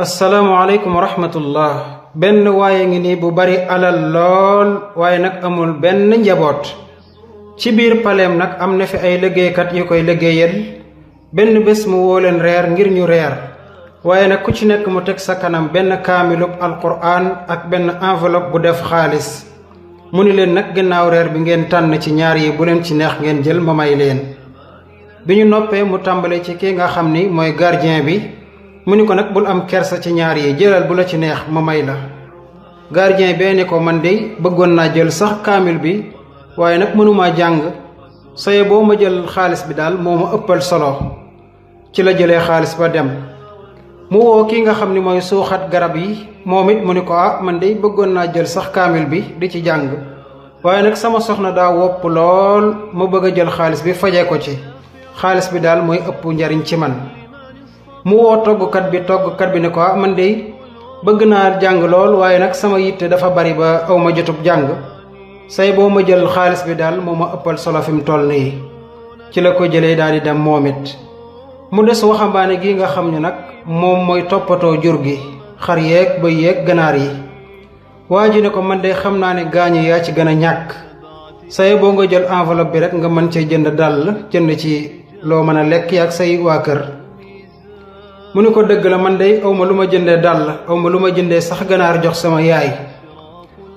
asalaamaaleykum wa rahmatullah. benn waaye ngi ni bu bari alal lool waaye nag amul benn njaboot. ci biir paleem nag am na fi ay liggéeykat yu koy liggéeyal. benn bés mu woo leen reer ngir ñu reer. waaye nag ku ci nekk mu teg sa kanam benn kaamilub alquran ak benn enveloppe bu def xaalis. mu ni leen nag ginnaaw reer bi ngeen tànn ci ñaar yi bu leen ci neex ngeen jël ma may leen. bi ñu noppee mu tàmbale ci ki nga xam ni mooy gardien bi. mu ni ko nag bul am kersa ci ñaar yi jëlal bu la ci neex ma may la. gardien bee ni ko man de bëggoon naa jël sax kaamil bi waaye nag mënumaa jàng saye boo ma jël xaalis bi daal moo ma ëppal solo. ci la jëlee xaalis ba dem. mu woo ki nga xam ni mooy suuxat garab yi moom it mu ni ko man de bëggoon naa jël sax kaamil bi di ci jàng waaye nag sama soxna daa wopp lool ma bëgg a jël xaalis bi fajee ko ci xaalis bi daal mooy ëpp njariñ ci man. mu woo toggkat bi ne ko man de bëgg naa jàng lool waaye nag sama yitte dafa bari ba aw ma jotub jàng say boo ma jël xaalis bi daal moo ma ëppal solo fi mu toll nii. ci la ko jëlee daal di dem moom it. mu des waxambaane gi nga xam ne nag moom mooy toppatoo jur gi xar yeeg bëy yeeg ganaar yi. waa ji ne ko man de xam naa ne gaañu yaa ci gën a ñàkk say boo nga jël enveloppe bi rek nga mën cee jënd dàll jënd ci loo mën a lekk ak say waa kër. mu ni ko dëgg la man de awma lu ma jëndee dàll awma lu ma jëndee sax ganaar jox sama yaay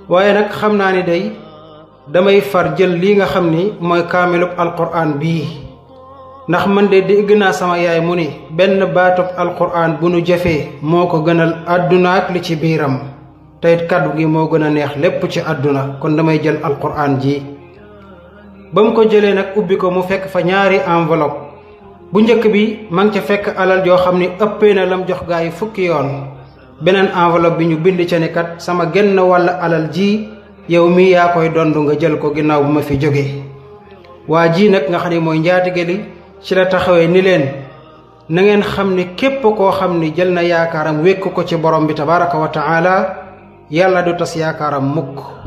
waaye nag xam naa ni day damay far jël lii nga xam ni mooy kaamilub alquran bii ndax man de dégg naa sama yaay mu ni benn baatub alquran bu nu jëfee moo ko gënal àdduna ak li ci biiram te it kàddu gi moo gën a neex lépp ci àdduna kon damay jël alquran ji. ba mu ko jëlee nag ubbi ko mu fekk fa ñaari enveloppe. bu njëkk bi ma ngi ca fekk alal joo xam ni ëppee na lam jox gaa yi fukki yoon. beneen enveloppe bi ñu bind ca ni kat sama genn wàll alal ji yow mi yaa koy dondu nga jël ko ginnaaw bu ma fi jógee. waa ji nag nga xam ne mooy njaatige li ci la taxawee ni leen na ngeen xam ni képp koo xam ni jël na yaakaaram wékk ko ci borom bi tabaraka wa taala yàlla du tas yaakaaram mukk.